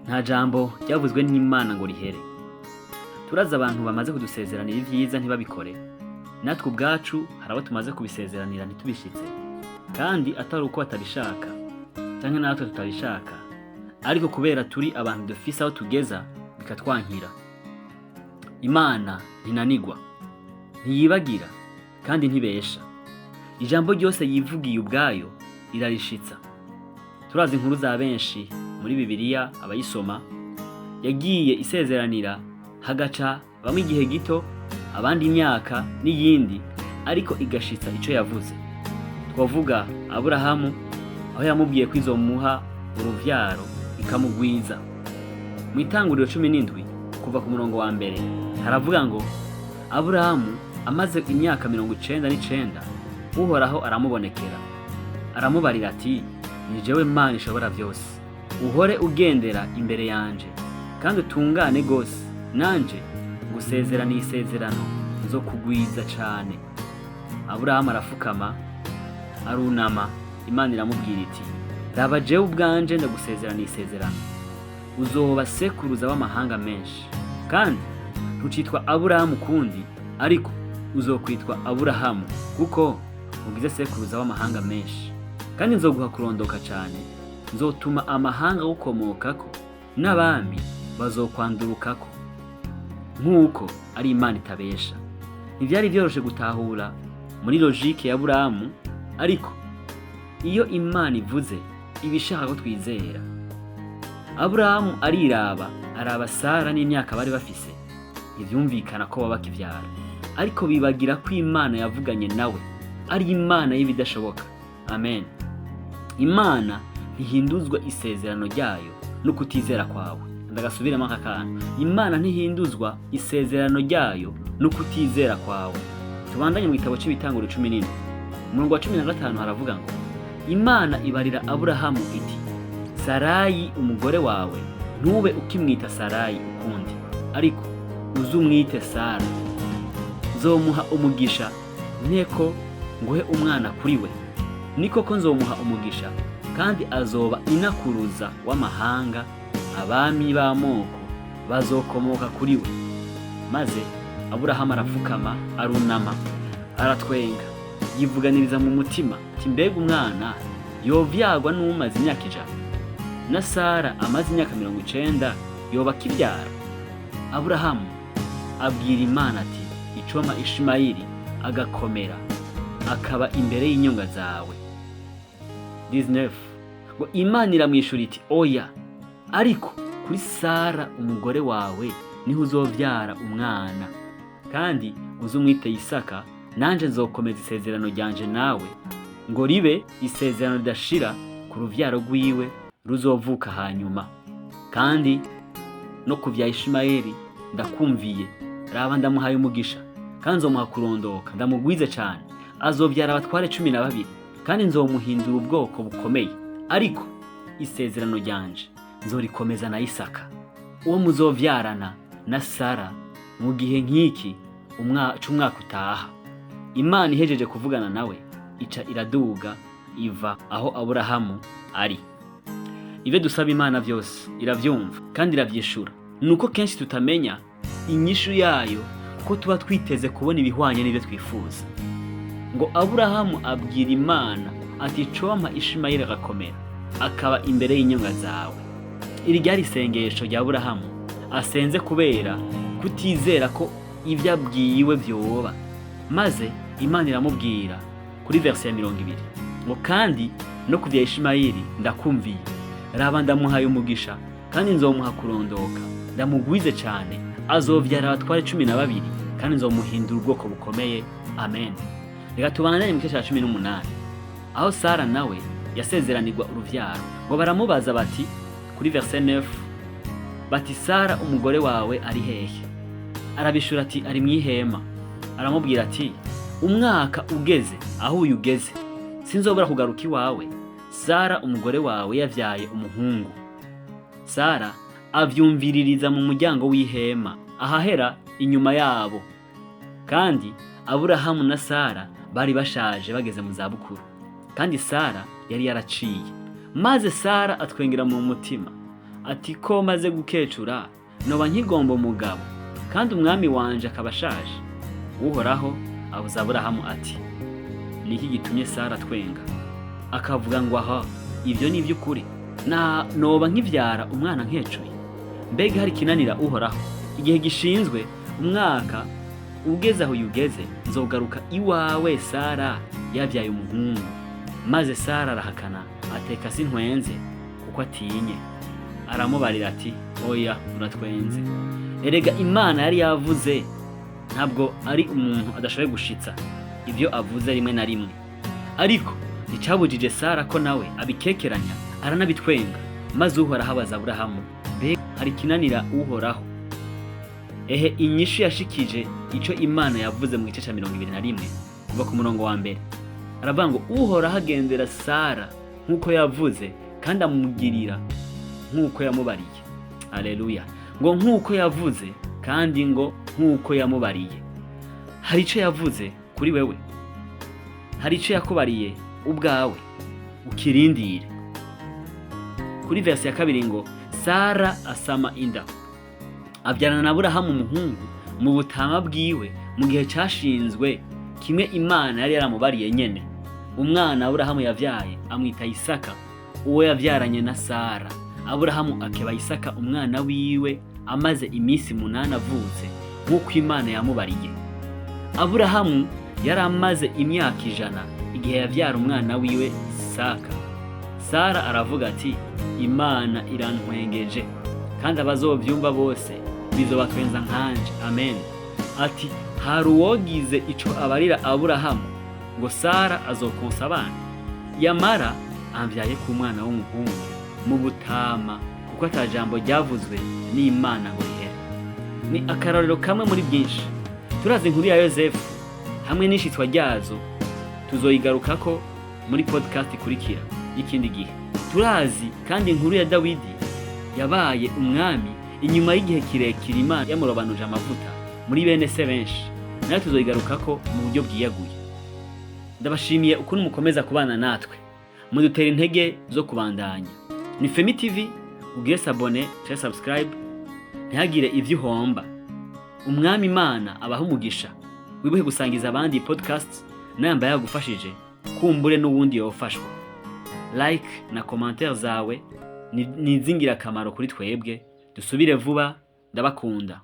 Nta jambo ryavuzwe n'Imana ngo rihere. Turazi abantu bamaze kudusezeranira ivyiza ntibabikore. Natwe ubwacu hari abo tumaze kubisezeranira ntitubishitse, kandi atari uko batabishaka canke natwe tutabishaka, ariko kubera turi abantu dufise aho tugeza bikatwankira. Imana ntinanigwa, ntiyibagira kandi ntibesha. Ijambo ryose yivugiye ubwayo irarishitsa. Turazi inkuru za benshi muri Bibiliya, abayisoma yagiye isezeranira, hagaca bamwe igihe gito, abandi imyaka n'iyindi, ariko igashitsa ico yavuze. Twavuga Aburahamu, aho yamubwiye ko izomuha uruvyaro ikamugwiza. Mu Itanguriro 17, kuva ku murongo wa mbere, haravuga ngo: "Aburahamu amaze imyaka 99, Uhoraho aramubonekera, aramubarira ati: 'Ni jewe Mana ishobora vyose, uhore ugendera imbere yanje kandi utungane gose, nanje ngusezeraniye isezerano, nzokugwiza cane.' Aburahamu arafukama, arunama. Imana iramubwira iti: 'Raba, jewe ubwanje ndagusezeraniye isezerano, uzoba sekuruza w'amahanga menshi, kandi ntucitwa Aburahamu ukundi, ariko uzokwitwa Aburahamu, kuko ugize sekuruza w'amahanga menshi. Kandi nzoguha kurondoka cane, nzotuma amahanga agukomokako n'abami bazokwandurukako.' Nk'uko ari Imana itabesha, ntivyari vyoroshe gutahura muri logique ya Aburahamu, ariko iyo Imana ivuze iba ishaka ko twizera. Aburahamu ariraba, araba Sara n'imyaka bari bafise, ntivyumvikana ko baba bakivyara, ariko bibagira ko Imana yavuganye nawe ari Imana y'ibidashoboka. Amen. Imana ntihinduzwa isezerano ryayo no kutizera kwawe. Ndagasubiramo aka kantu: Imana ntihinduzwa isezerano ryayo no kutizera kwawe. Tubandanye mu gitabo c'Ibitanguro 14, umurongo wa 15, haravuga ngo: "Imana ibarira Aburahamu iti: 'Sarayi umugore wawe ntube ukimwita Sarayi ukundi, ariko uzumwite Sara. Nzomuha umugisha, nteko nguhe umwana kuri we. Ni koko nzomuha umugisha, kandi azoba inakuruza w'amahanga, abami b'amoko bazokomoka kuri we.' Maze Aburahamu arapfukama, arunama, aratwenga, yivuganiriza mu mutima ati: 'Mbega umwana yovyagwa n'umaze imyaka 100, na Sara amaze imyaka 90 yoba akivyara?' Aburahamu abwira Imana ati: 'Icompa Ishimayeli agakomera, akaba imbere y'inyonga zawe.'" 19 ngo: "Imana iramwishura iti: 'Oya, ariko kuri Sara umugore wawe niho uzovyara umwana, kandi uzumwite Isaka. Nanje nzokomeza isezerano ryanje nawe, ngo ribe isezerano ridashira ku ruvyaro rwiwe ruzovuka hanyuma. Kandi no ku vya Ishimayeli ndakumviye. Raba, ndamuhaye umugisha, kandi nzomuha kurondoka, ndamugwize cane. Azovyara abatware 12, kandi nzomuhindura ubwoko bukomeye. Ariko isezerano ryanje nzorikomeza na Isaka, uwo muzovyarana na Sara mu gihe nk'iki c'umwaka utaha.' Imana ihejeje kuvugana nawe, ica iraduga, iva aho Aburahamu ari." Ibyo dusaba Imana byose iravyumva kandi iravyishura. Nuko kenshi tutamenya inyishu yayo, kuko tuba twiteze kubona ibihwanye n'ibyo twifuza. Ngo: "Aburahamu abwira Imana ati: 'Compa Ishimayeli agakomera, akaba imbere y'inyonga zawe.'" Iri ryari isengesho rya Aburahamu asenze kubera kutizera ko ibyo abwiwe vyoba. Maze Imana iramubwira kuri verset ya 20 ngo: "Kandi no ku vya Ishimayeli ndakumviye. Raba, ndamuhaye umugisha, kandi nzomuha kurondoka, ndamugwize cane. Azovyara abatware 12, kandi nzomuhindura ubwoko bukomeye." Amen. Reka tubandanye mu gice ca 18, aho Sara nawe yasezeranirwa uruvyaro. Ngo baramubaza bati, kuri verset 9, bati: "Sara umugore wawe ari hehe?" Arabishura ati: "Ari mw'ihema." Aramubwira ati: "Umwaka ugeze aho uyu ugeze, sinzobura kugaruka iwawe, Sara umugore wawe yavyaye umuhungu." Sara avyumviririza mu muryango w'ihema ahahera inyuma yabo. Kandi Aburahamu na Sara bari bashaje, bageze mu zabukuru, kandi Sara yari yaraciye. Maze Sara atwengera mu mutima. Ati ko maze gukecura, noba nkigomba umugabo, kandi umwami wanje akaba ashaje? Uhoraho abuza Aburahamu ati: Niki gitumye Sara atwenga, akavuga ngo: Aha, ibyo ni iby'ukuri, na noba nkivyara umwana nkecuye? Mbega hari ikinanira Uhoraho? Igihe gishinzwe, umwaka ugeze aho ugeze, nzogaruka iwawe Sara yabyaye umuhungu. Maze Sara arahakana, ateka sintwenze kuko atinye. Aramubarira ati: Oya, uratwenze. Erega Imana yari yavuze, ntabwo ari umuntu adashoboye gushitsa ibyo avuze rimwe na rimwe. Ariko nticabujije Sara ko nawe abikekeranya, aranabitwenga. Maze Uhoraho abaza Aburahamu: Mbega hari ikinanira Uhoraho? Ehe inyishu yashikije ico Imana yavuze mu gice ca 21 kuva ku murongo wa mbere. Aravuga ngo: Uhoraho agendera Sara nk'uko yavuze, kandi amugirira nk'uko yamubariye. Aleluya! Ngo nk'uko yavuze, kandi ngo nk'uko yamubariye. Hari ico yavuze kuri wewe, hari ico yakubariye ubwawe, ukirindire. Kuri verse ya 2 ngo: Sara asama inda, abyarana na Aburahamu umuhungu mu butama bwiwe, mu gihe cashinzwe kimwe Imana yari yaramubariye nyene. Umwana Aburahamu yavyaye amwita Isaka, uwo yavyaranye na Sara. Aburahamu akeba Isaka umwana wiwe amaze iminsi 8 avutse, nk'uko Imana yamubariye. Aburahamu yari amaze imyaka 100 igihe yavyara umwana wiwe Isaka. Sara aravuga ati: Imana irantwengeje, kandi abazovyumva bose bizobatwenza nkanje. Amen. Ati: Hari uwogize ico abarira Aburahamu ngo Sara azokonsa abana? Yamara amvyaye ku mwana w'umuhungu mu butama, kuko ata jambo ryavuzwe n'Imana ngo rihere. Ni akarorero kamwe muri byinshi. Turazi inkuru ya Yosefu hamwe n'ishitwa ryazo, tuzoyigarukako muri podcast ikurikira y'ikindi gihe. Turazi kandi inkuru ya Dawidi yabaye umwami inyuma y'igihe kirekire Imana yamurobanuje amavuta muri bene se benshi, nayo tuzoyigarukako mu buryo bwiyaguye. Ndabashimiye ukuntu mukomeza kubana natwe, mudutera intege zo kubandanya. Ni Femi TV, ugire s'abonner cyangwa subscribe, ntihagire ivyo uhomba. Umwami Imana abaha umugisha. Wibuke gusangiza abandi podcast namba yagufashije, kumbure n'uwundi yofashwa. Like na commentaire zawe ni iz'ingirakamaro kuri twebwe. Dusubire vuba, ndabakunda.